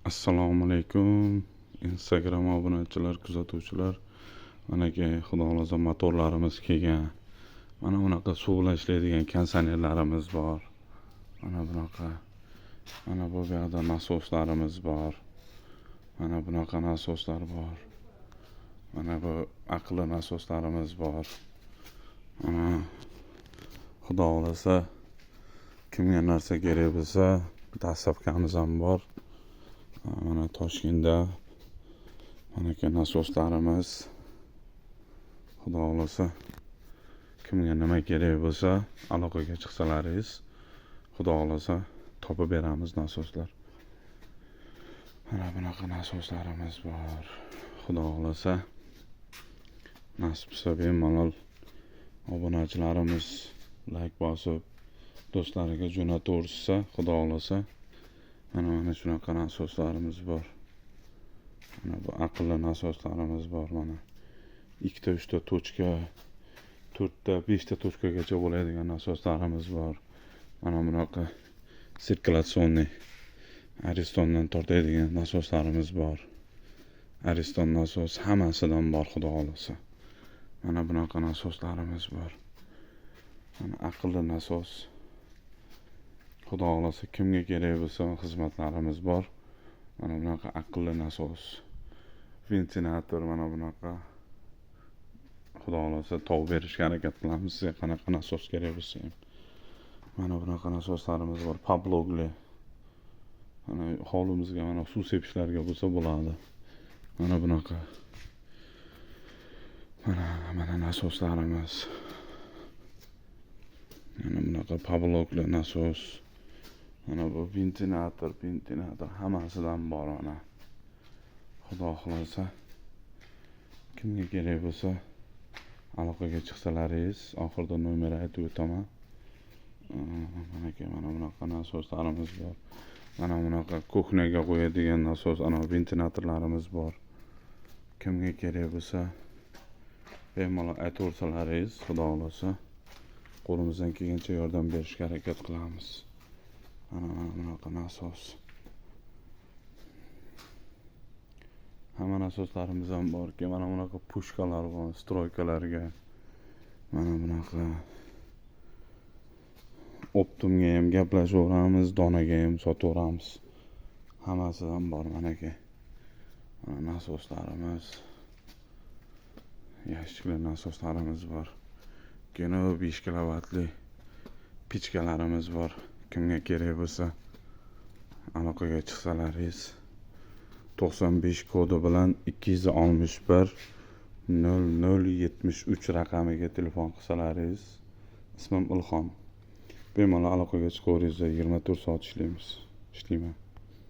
Assalomu alaykum, Instagram obunachilar, kuzatuvchilar. Manaki, xudo xohlasa, motorlarimiz kelgan. Mana bunaqa suv bilan ishlaydigan konditsionerlarimiz bor. Mana bunaqa. Mana bu yoqda nasoslarimiz bor. Mana bunaqa nasoslar bor. Mana bu aqlli nasoslarimiz bor. Mana, xudo xohlasa, kimga narsa kerak bo'lsa, доставка miz ham bor. Mana Toshkentda manaka nasoslarimiz. Xudo xohlasa, kimga nima kerak bo'lsa, aloqaga chiqsalaringiz, xudo xohlasa, topib beramiz nasoslar. Mana bunaqa nasoslarimiz bor. Xudo xohlasa, nasib qilsa, bemalol obunachilarimiz layk bosib, do'stlariga jo'nataverishsa, xudo xohlasa, mana shunaqa nasoslarimiz bor. Mana bu aqlli nasoslarimiz bor mana. Ikkita, uchta точка, to'rtta, beshta точка gacha bo'ladigan nasoslarimiz bor. Mana bunaqa циркуляционный Aristondan tortadigan nasoslarimiz bor. Ariston nasos hammasidan bor, xudo xohlasa. Mana bunaqa nasoslarimiz bor. Mana aqlli nasos. Xudo xohlasa, kimga kerak bo'lsa, xizmatlarimiz bor. Mana bunaqa aqlli nasos. Ventilyator mana bunaqa. Xudo xohlasa, topib berishga harakat qilamiz sizga, qanaqa nasos kerak bo'lsa ham. Mana bunaqa nasoslarimiz bor, поблокli. Mana hovlimizga mana suv sepishlarga bo'lsa bo'ladi. Mana bunaqa. Mana nasoslarimiz. Mana bunaqa поблокli nasos. Mana bu ventilyator hammasidan bor mana. Xudo xohlasa, kimga kerak bo'lsa, aloqaga chiqsalaringiz, oxirida nomer aytib o'taman. Manaka, mana bunaqa nasoslarimiz bor. Mana bunaqa кухня ga qo'yadigan nasos, ana ventilyatorlarimiz bor. Kimga kerak bo'lsa, bemalol aytaversalaringiz, xudo xohlasa, qo'limizdan kelgancha yordam berishga harakat qilamiz. Mana bunaqa nasos. Hamma nasoslarimiz ham borki, mana bunaqa пушка lar bor стройка larga. Mana bunaqa оптом ga ham gaplashaveramiz, donaga ham sotaveramiz. Hammasidan bor manaki. Mana nasoslarimiz. Ящик li nasoslarimiz bor. Keyin 5 kilovatli pechkalarimiz bor. Kimga kerak bo'lsa, aloqaga chiqsalaringiz, 95 kodi bilan 261 00 73 raqamiga telefon qilsalaringiz, ismim Ilhom. Bemalol aloqaga chiqaveringizlar, 24 soat ishlaymiz. Ishlayman.